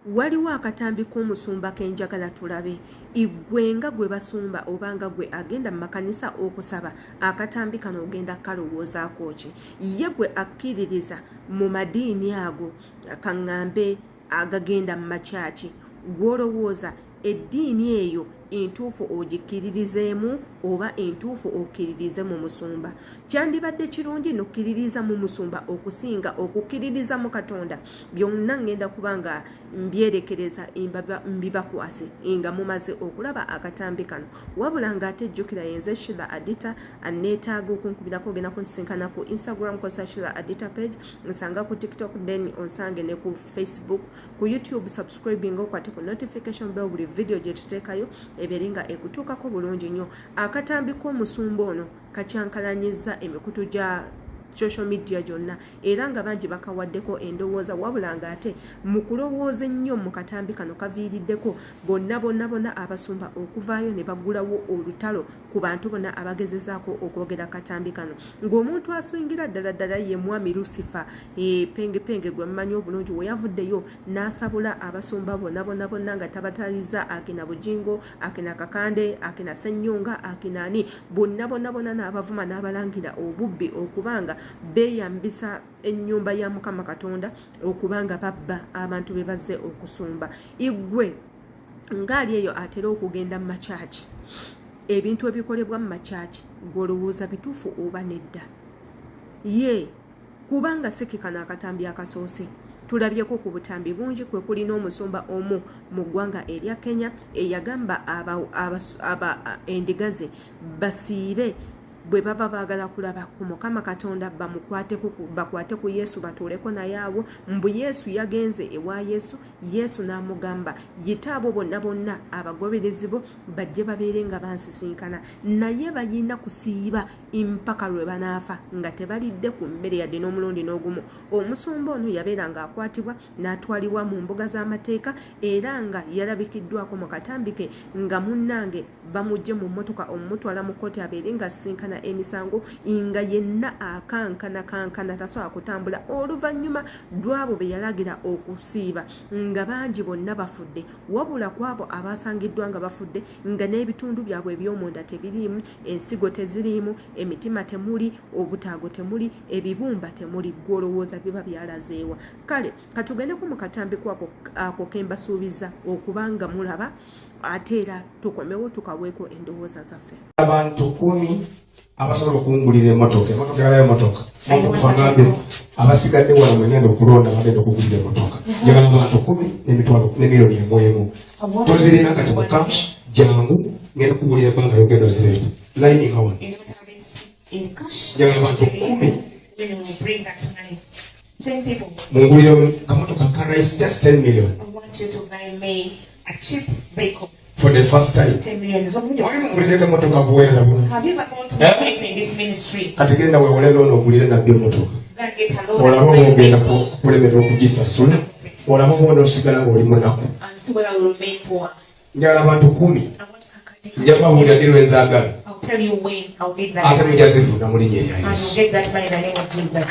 Waliwo akatambi k'omusumba ke njagala tulabe. Ggwe nga gwe basumba oba nga gwe agenda mu makanisa okusaba, akatambi kano ogenda kukalowoozaako ki? Ye gwe akkiririza mu madiini ago, ka ŋŋambe agagenda mu makyaki, gw'olowooza eddiini eyo entuufu ogikkiririzeemu oba entuufu okkiririze mu musumba? Kyandibadde kirungi n'okkiririza mu musumba okusinga okukkiririza mu Katonda. Byonna ŋŋenda kuba nga mbyerekereza mbibakwase nga mumaze okulaba akatambi kano. Wabula ng'ate jjukira yenze Sheila Adita, aneetaaga okunkubirako ogenda kunsisinkana ku Instagram kozesa Sheila Adita page, nsanga ku TikTok, then onsange ne ku Facebook, ku YouTube subscribing okwate ku notification bell buli video gye tuteekayo ebeere nga ekutuukako bulungi nnyo. Akatambi k'omusumba ono kakyankalanyizza emikutu gya social media gyonna era nga bangi bakawaddeko endowooza, wabula ng'ate mu kulowooza ennyo mu katambi kano kaviiriddeko bonna bonna bonna abasumba okuvaayo ne baggulawo olutalo ku bantu bonna abagezezaako okwogera katambi kano. Ng'omuntu asingira ddala ddala ye mwami Lucifer Pengepenge gwe mmanyi obulungi, we yavuddeyo n'asabula abasumba bonna bonna bonna nga tabataliza akina Bujingo, akina Kakande, akina Ssenyonga, akina ani, bonna bonna bonna n'abavuma n'abalangira obubbi okubanga beeyambisa ennyumba ya Mukama Katonda okubanga babba abantu be bazze okusumba. Igwe ng'ali eyo atera okugenda mu makyaki, ebintu ebikolebwa mu makyaki gw'olowooza bituufu oba nedda? Ye kubanga si kano akatambi akasoose, tulabyeko ku butambi bungi kwe kuli n'omusumba omu mu ggwanga erya Kenya eyagamba endiga ze basiibe bwe baba baagala kulaba ku Mukama Katonda, bakwate ku Yesu batuuleko naye awo. Mbu Yesu yagenze ewa Yesu, Yesu n'amugamba yita abo bonna bonna abagoberezi bo bajje babeere nga bansisinkana, naye bayina kusiiba mpaka lwe banaafa nga tebalidde ku mmere yadde n'omulundi n'ogumu. Omusumba ono yabeera ng'akwatibwa n'atwalibwa mu mbuga z'amateeka era nga yalabikiddwako mu katambi ke nga munnange bamuggye mu mmotoka omumutwala mu kkooti abeere ng'asisinkana emisango nga yenna akankana kankana tasobola kutambula, oluvannyuma lw'abo be yalagira okusiiba nga bangi bonna bafudde, wabula ku abo abaasangiddwa nga bafudde nga n'ebitundu byabwe eby'omunda tebiriimu, ensigo teziriimu, emitima temuli, obutaago temuli, ebibumba temuli, ggwe olowooza biba byalazeewa? Kale katugendeko mu katambi kwako ako ke mbasuubiza okuba nga mulaba, ate era tukomewo tukaweeko endowooza zaffe. Abantu 10 abasobola okungulira emmotoka, emmotoka yalayo emmotoka bagambe abasigadde wano mwe ngenda okulonda bagenda okugulira emmotoka. Njagala abantu 10 n'emitwalo ne miliyoni emu emu. Tozirina kati mu cash, jangu ngenda kugulira ebbanga yogenda ozireeta. Layini nga wano. Njagala abantu 10. Mungulire kamotoka ka rice just 10 million. I want you to buy me a cheap vehicle. For the first time. 10 million. Wali mungulire kamotoka buweereza buno. Have you ever gone to Eh? vehicle in this ministry? Kati genda weewole loan ogulire nabbi emmotoka. Go and get a loan. Olaba and buy a bw'ogenda vehicle kulemererwa okugisasula. Olaba bw'onoosigala ng'oli munaku. And see whether we remain poor. Njagala abantu 10. I want to Nja kubabuulira ddi lwe nzaagala. I'll tell you when I'll get that Ate money. mujja zivuna mu linnya erya And Yesu. you'll get that money in the name of Jesus.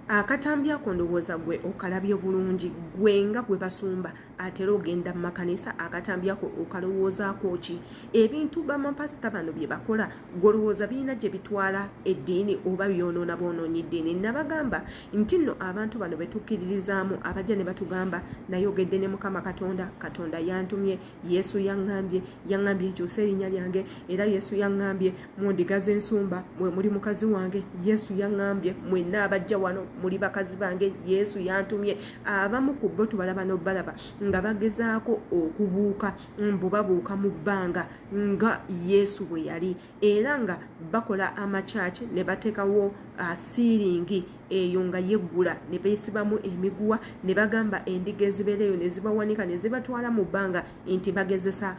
Akatambi ako ndowooza gwe okalabye bulungi, gwe nga gwe basumba atera ogenda mu makanisa, akatambi ako okalowoozaako ki? Ebintu bamapasita bano bye bakola golowooza birina gye bitwala eddiini oba byonoona bwonoonyi ddiini? Nabagamba nti nno abantu bano be tukkiririzaamu abajja ne batugamba nayogedde ne Mukama Katonda, Katonda yantumye, Yesu yaŋŋambye, yaŋŋambye nkyuse erinnya lyange, era Yesu yaŋŋambye mu ndiga z'ensumba mwe muli mukazi wange, Yesu yaŋŋambye mwenna abajja wano muli bakazi bange, Yesu yantumye. Abamu ku bo tubalaba n'obalaba nga bagezaako okubuuka, mbu babuuka mu bbanga nga Yesu bwe yali, era nga bakola amakyaki ne bateekawo siiringi eyo nga yeggula ne beesibamu emiguwa ne bagamba endiga ezibeera eyo ne zibawanika ne zibatwala mu bbanga nti bagezesa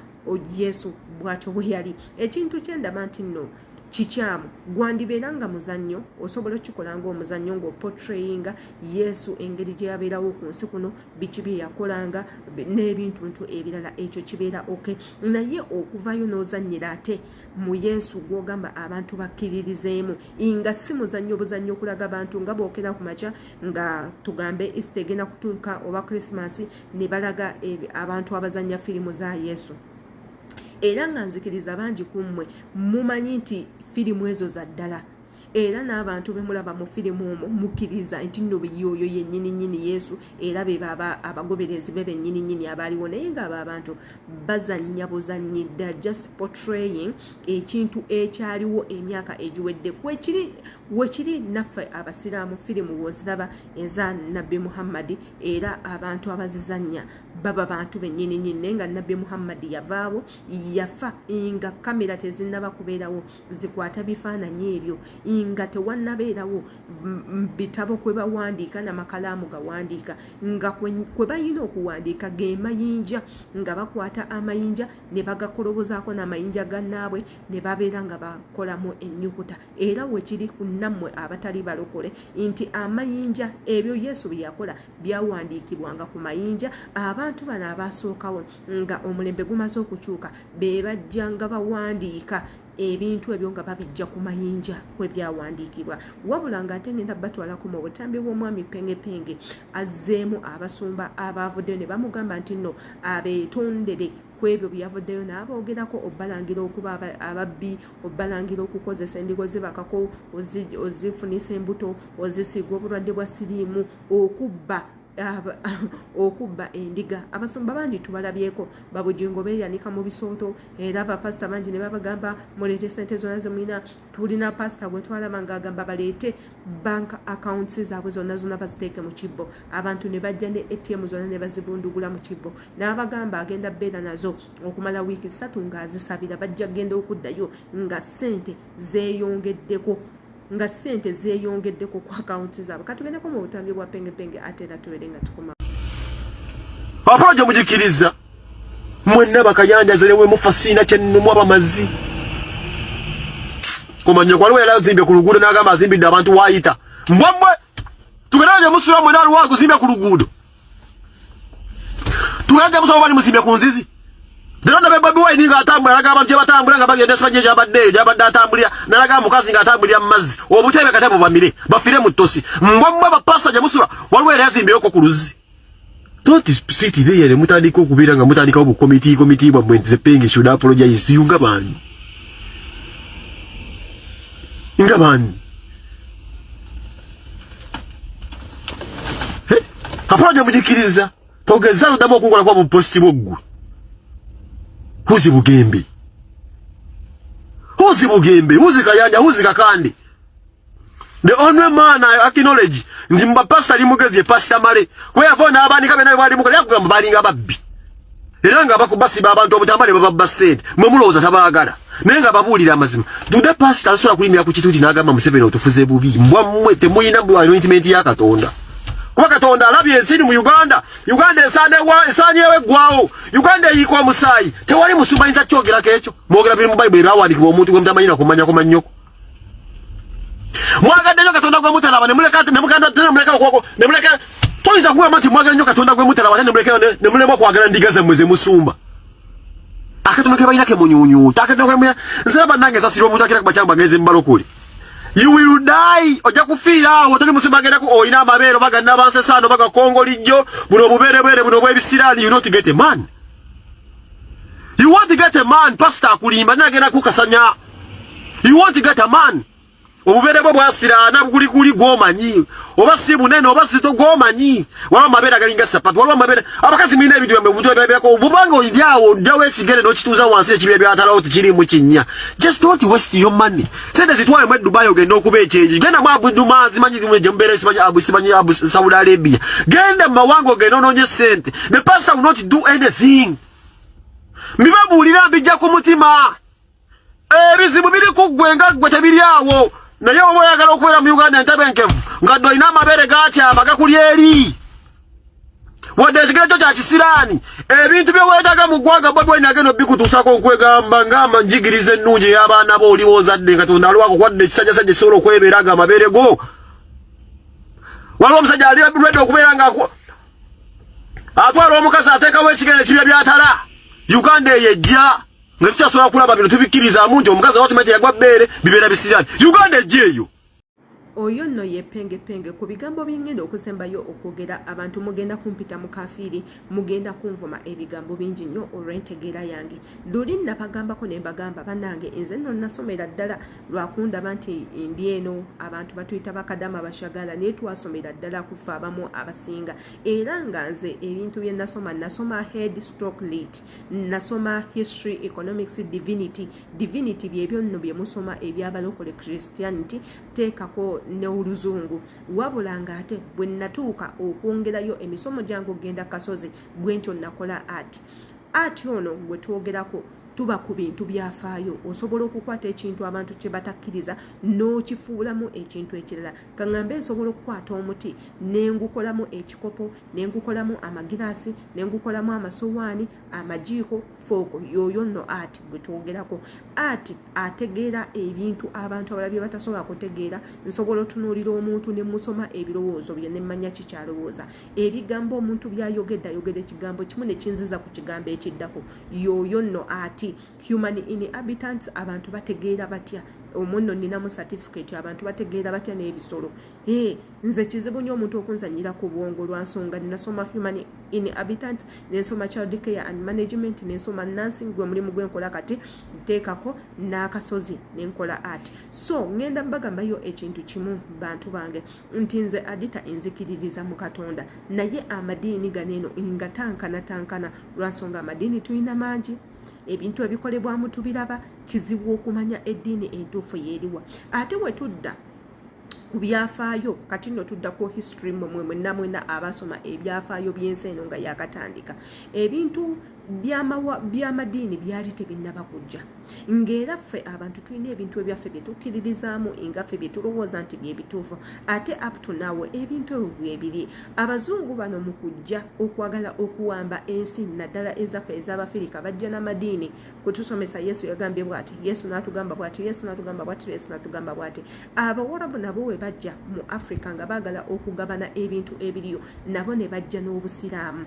Yesu bw'atyo bwe yali. Ekintu kye ndaba nti nno kikyamu, gwandibeera nga muzannyo, osobola okukikola ng'omuzannyo ng'opotrayinga Yesu engeri gye yabeerawo ku nsi kuno, biki bye yakolanga n'ebintuntu ebirala, ekyo kibeera oke. Naye okuvayo n'ozannyira ate mu Yesu gw'ogamba abantu bakkiririzeemu, nga si muzannyo buzannyo okulaga abantu nga bookera ku makya nga tugambe Easter egenda kutuuka oba Christmas ne balaga abantu abazannya firimu za Yesu. Era nga nzikiriza bangi ku mmwe mumanyi nti firimu ezo za ddala, era n'abantu be mulaba mu firimu omwo mukkiriza nti nno yoyo yennyini nnyini Yesu, era be baba abagoberezi be bennyini nnyini abaaliwo. Naye ng'abo abantu bazannya buzannyi, they are just portraying ekintu ekyaliwo emyaka egiwedde. Kwekiri wekiri naffe abasiraamu firimu woziraba eza Nabbi Muhammadi, era abantu abazizannya baba bantu bennyini nnyini, naye nga Nabbi Muhammadi yavaawo, yafa nga kamera tezinnaba kubeerawo zikwata bifaananyi ebyo, nga tewannabeerawo bitabo kwe bawandiika n'amakalaamu gawandiika, nga kwe balina okuwandiika ge mayinja, nga bakwata amayinja ne bagakolobozaako n'amayinja gannaabwe ne babeera nga bakolamu ennyukuta. Era wekiri ku nammwe abatali balokole nti amayinja, ebyo Yesu bye yakola byawandiikibwanga ku mayinja. Abantu bano abasookawo nga omulembe gumaze okukyuka be bajja nga bawandiika ebintu ebyo nga babijja ku mayinja kwe byawandiikibwa. Wabula nga ate ngenda batwalako mu butambi bw'omwami Pengepenge azzeemu abasumba abaavuddeyo ne bamugamba nti nno abeetondere ku ebyo bye yavuddeyo n'aboogerako, obalangira okuba ababbi, obalangira okukozesa endigo zibakako, ozifunisa embuto, ozisiiga obulwadde bwa siriimu, okubba endiga. Abasumba bangi tubalabyeko babujingo beeyanika mu bisooto, era bapasita bangi ne babagamba muleete sente zonna ze mulina. Tulina pasita gwe twalaba ng'agamba baleete bank accounts zaabwe zonna zonna baziteeke mu kibbo, abantu ne bajja ne ATM zonna ne bazibundugula mu kibbo, n'abagamba agenda beera nazo okumala wiiki 3 ng'azisabira, bajja kugenda okuddayo nga ssente zeeyongeddeko, nga ssente zeeyongeddeko ku akawunti zaabwe. Katugendeko mu butambi bwa Pengepenge ate era tubeere nga tukoma. Apology mugikiriza mwenna bakayanja zerewe mufa siina kyennumwa bamazi kumanya kwaliwo yali azimbye ku luguudo n'agamba azimbidde abantu waayita mbwammwe tugenda gye musula mwena aliwo aguzimbye ku luguudo, tugenda gye musula bali muzimbye ku nzizi. Leero ndabe Bobi Wine ng'atambula alaga abantu gye batambula nga bagenda esimanyi gy'abadde eyo gy'abadde atambulira, n'alaga mukazi ng'atambulira mu mazzi, obutebe kati bubamire bafiire mu ttosi. Mbwa mmwe bapasa gye musula waliwo era yazimbyeyo ku luzzi. Don't sit there mutandika okubeera nga mutandikawo bukomiti komiti bwammwe nti Penge should apologize you nga baani nga baani. Apology mugikiriza togeza oddamu okunkola kwa buposti bwoggwe. Huzi Bugembe, huzi Bugembe, huzi Kayanja, huzi Kakande. The only man I acknowledge nti mu bapasita ali mugezi ye Pasita Male, kuba yava n'abaanika byonna bye bali mukola, yakugamba balinga babbi era nga bakubasiba abantu obutamba ne bababba ssente, mwe mulowooza tabaagala, naye nga babuulira amazima. Dude pasita asobola kulimira ku kituuti n'agamba Museveni otufuze bubi. Mbwa mmwe temulina anointment ya Katonda, kuba Katonda alabye ensi mu Uganda. Uganda esaanyewo eggwawo, Uganda eyiika omusaayi. Tewali musumba ayinza kukyogerako ekyo. Mwogera biri mu Bayibuli ebyawandiikibwa omuntu gwe mutamanyi na kumanya kumannyoko. Mwagadde nnyo Katonda gwe mutalaba ne muleka ne muganda ne muleka okwoko ne muleka. Toyinza kugamba nti mwagala nnyo Katonda gwe mutalaba ate ne muleka ne mulemwa kwagala ndiga zammwe ze musumba. Akatono ke balina ke munyunyuuta, akatono ke nze bannange nsasira omuntu akira ku makyamba ngenze mu balokole. You will die. Ojja kufiira awo, toli musumba agenda ku olina amabeere oba ga nabansesaano oba gakongolijjo, buno obubeerebeere buno obw'ebisiraani. You not get a man. You want to get a man, pastor akulimba nagenda kukasanya. You want to get a man. Obubeere bwo bwasiraana bukulikuli gw'omanyi, oba si bunene oba sito gw'omanyi. Waliwo amabeere agalinga sapatu, waliwo amabeere. Abakazi mulina ebintu byammwe buto byabeerako bubanga oli awo oddawo ekigere n'okituuza wansi ekibya byatalawo tekiriimu kinnya. Just don't waste your money. Sente zitwale mu Dubai ogende okuba ekyenji. Genda mu Abu Dubai, simanyi gye mubeera, simanyi Abu, simanyi Abu Saudi Arabia. Genda mu mawanga ogende onoonye sente. The pastor will not do anything. Mbibabuulira mbijja ku mutima. Ebizibu biri ku ggwe nga ggwe, tebiri awo. Naye oba oyagala okubeera mu Uganda entebenkevu nga ddwe olina amabeere gakyama gakuli eri, wadde ekigere kyo kya kisiraani, ebintu bye weetaaga mu ggwanga Bobi Wine agenda obikutuusako. Nkwegamba ngamba njigiriza ennungi ey'abaana bo oliwo ozadde, Katonda aliwo akukwadde ekisajjasajja ekisobola okwebeera nga amabeere go. Waliwo omusajja ali ready okubeera nga atwala omukazi ateekawo ekigere ekibya byatala. Uganda eyo ejja nga tukyasobola kulaba bino, tubikkirizaamu nti omukazi awakimanyi teyagwa bbeere, bibeera bisiraani. Uganda ejja eyo. Oyo nno ye pengepenge. Ku bigambo byengenda okusembayo okwogera, abantu mugenda kumpita mukafiiri, mugenda kunvuma ebigambo bingi nnyo olw'entegeera yange. Luli nabagambako ne mbagamba, bannange, nze nno nasomera ddala, lwakundaba nti ndi eno abantu batuyita bakadama bashagala, naye twasomera ddala kufa abamu abasinga. Era nga nze ebintu bye nasoma, nasoma head stroke lit, nasoma history, economics, divinity. Divinity byebyo nno bye musoma ebyabalokole, Christianity, teekako n'oluzungu. Wabula ng'ate bwe natuuka okwongerayo emisomo gyange okugenda kasozi bwe ntyo nakola art. Art ono gwe twogerako, tuba ku bintu byafaayo. Osobola okukwata ekintu abantu kye batakkiriza n'okifuulamu ekintu ekirala. Kaŋŋambe nsobola okukwata omuti nengukolamu ekikopo, nengukolamu amagiraasi, nengukolamu amasowaani, amajiiko, fooko. Yoyo nno art gwe twogerako. Art ategeera ebintu abantu abalala bye batasobola kutegeera. Nsobola otunuulira omuntu ne musoma ebirowoozo bye ne mmanya kikyalowooza. Ebigambo omuntu byayogedde, ayogera ekigambo kimu ne kinziza ku kigambo ekiddako. Yoyo nno art. Human inhabitants, abantu bategeera batya? Omwo nno nninamu certificate. Abantu bategeera batya n'ebisolo? Nze kizibu nnyo omuntu okunzanyira ku bwongo lwa nsonga nasoma human inhabitants, nensoma child care and management, nensoma nursing, gwe mulimu gwenkola kati, nteekako n'akasozi nenkola art. So ŋŋenda bagambayo ekintu kimu, bantu bange, nti nze Adita enzikiririza mu Katonda, naye amadiini gano eno nga tankana tankana lwa nsonga amadiini tulina mangi, ebintu ebikolebwamu tubiraba, kizibu okumanya eddiini entuufu yeeriwa. Ate we tudda ku byafaayo kati nno tudda ku history, mmwe mwenna mwenna abasoma ebyafaayo by'ensi eno nga yakatandika, ebintu by'amadiini byali tebinnaba kujja, ng'era ffe abantu tulina ebintu ebyaffe bye tukkiririzaamu, nga ffe bye tulowooza nti bye bituufu. Ate up to now ebintu ebyo bwebiri. Abazungu bano mu kujja okwagala okuwamba ensi, naddala ezaffe ez'Abafirika, bajja n'amadiini kutusomesa Yesu yagambye bw'ati, Yesu n'atugamba bw'ati, Yesu n'atugamba bw'ati, Yesu n'atugamba bw'ati. Abawarabu nabo we bajja mu Africa nga baagala okugabana ebintu ebiriyo, nabo ne bajja n'Obusiraamu.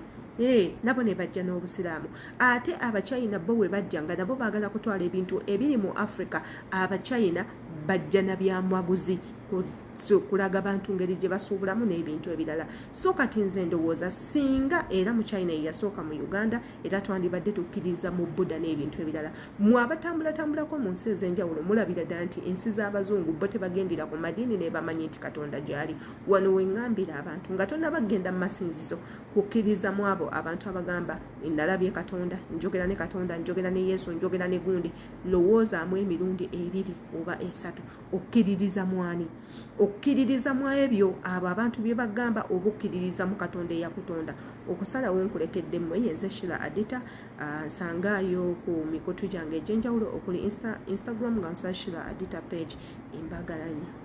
Nabo ne bajja n'Obusiraamu. Ate Abachina bo we bajja nga nabo baagala kutwala ebintu ebiri mu Africa, Abachina bajja na byamaguzi kulaga bantu ngeri gye basuubulamu n'ebintu ebirala. So kati nze ndowooza singa era mu China eyasooka mu Uganda, era twandibadde tukkiriza mu Buddha n'ebintu ebirala. Mwe abatambulatambulako mu nsi ez'enjawulo mulabira ddala nti ensi z'abazungu bo tebagendera ku madiini, naye bamanyi nti Katonda gy'ali. Wano we ŋŋambira abantu nga tonnabagenda mu masinzizo kukkiriza mu abo abantu abagamba nalabye Katonda, njogera ne Katonda, njogera ne Yesu, njogera ne gundi, lowoozaamu emirundi ebiri oba esatu. Okkiririza mwani? Okkiririza mu ebyo abo abantu bye bagamba, oba okkiririza mu Katonda eyakutonda? Okusalawo nkulekedde mmwe. Yenze Shila Adita. Nsangaayo ku mikutu gyange egy'enjawulo okuli Instagram nga nsa Shila Adita page. Embagala nnyo.